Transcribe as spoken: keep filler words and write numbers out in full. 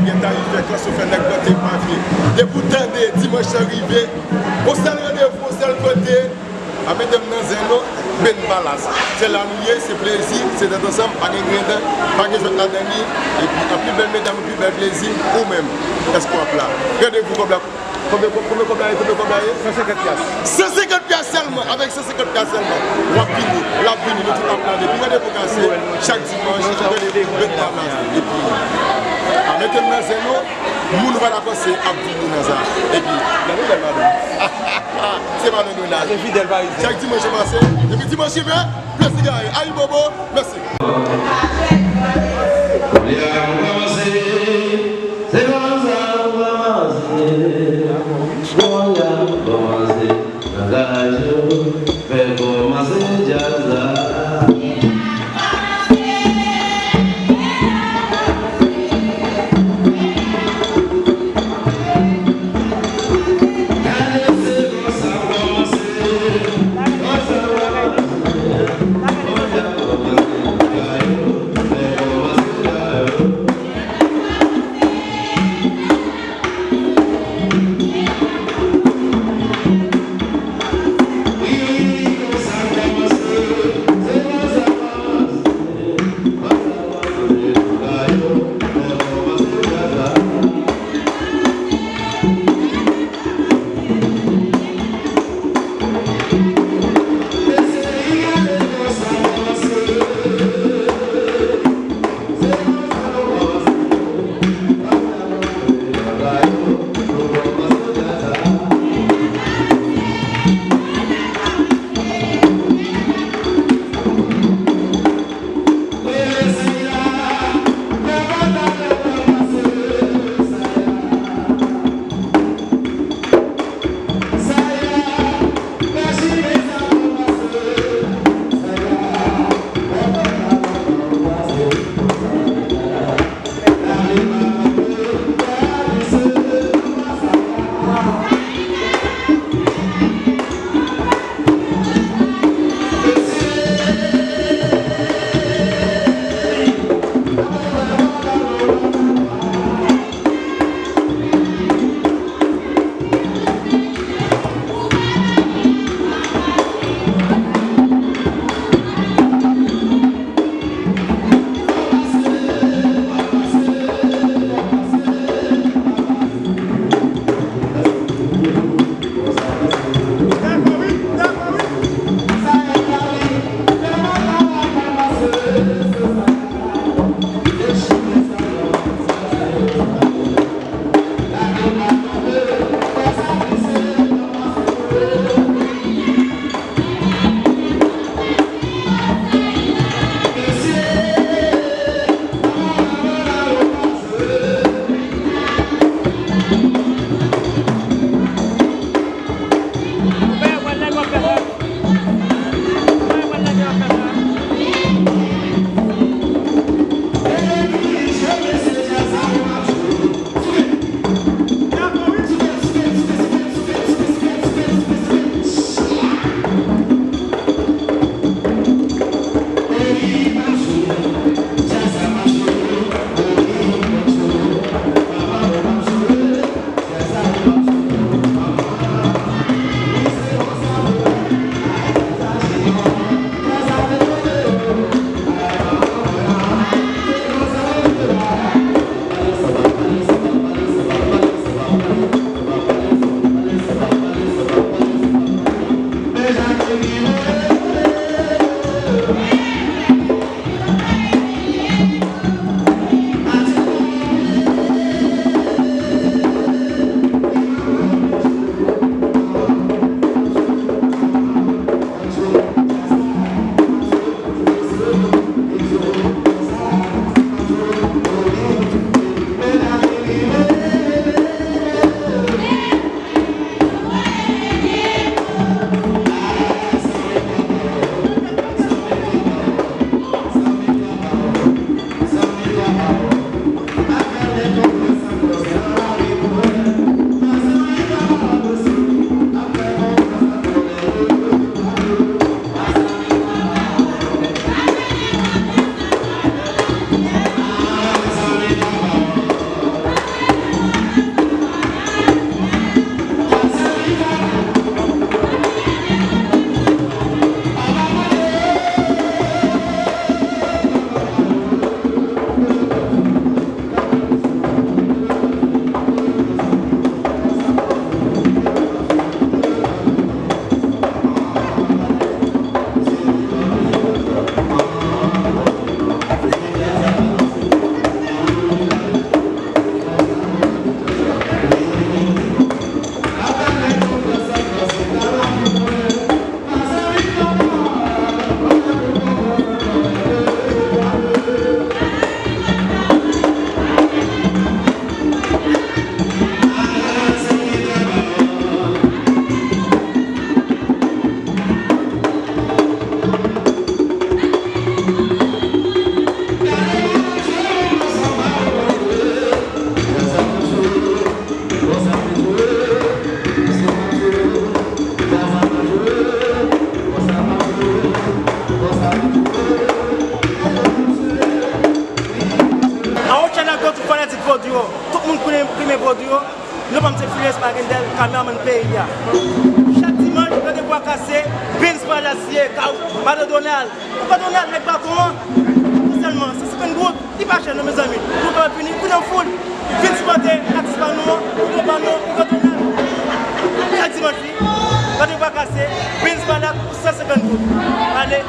Gen tarifè, klas yo fè nèg plante pavye. Depi w tande dimanch lan rive, yon sèl randevou, yon sèl kote, ap mete m nan zen nou, Ben Palace. Se la nou ye, se plezi, se tèt ansanm, pa gen griyen dan, pa gen jwèt ladan li. Epi anpil bèl medam, anpil bèl plezi, ou menm, èske w ap la? Randevou kòb la, konbyen kòb, konbyen kòb la ye, konbyen kòb la ye? San senkant pyas. San senkant pyas sèlman, avèk san senkant pyas sèlman, w ap vini, l ap vini, nou tout ap la. Depi randevou kase, chak dimanch, randevou Ben Palace. Epi, a mete m nan zen nou, moun ou pa ta panse ap vini nan sa. Epi, gade bèl madanm. Se madanm Donald. Se fidèl parizyen. Chak dimanch yo pase, epi dimanch rive, plezi gare. Ayibobo, mèsi. Kounye a nou kòmanse, se konsa nou kòmanse. Kounye a nou kòmanse, nan laj yo, fè kòmanse djaz la. Premye pwodui yo, nou ban m se Phileas Magendel, kameramann peyi a. Chak dimanch, randevou a kase, Benz Palace ye, Madan Donald. Ou ka Donald, nèg baton an, non sèlman san senkant goud, li pa chè non, mezanmi. Nou kapab vini, vini an foul, vin sipòte atis pa nou an, nou ban nou, ou ka Donald. Chak dimanch, wi, randevou a kase, Benz Palace pou san senkant goud. Ale.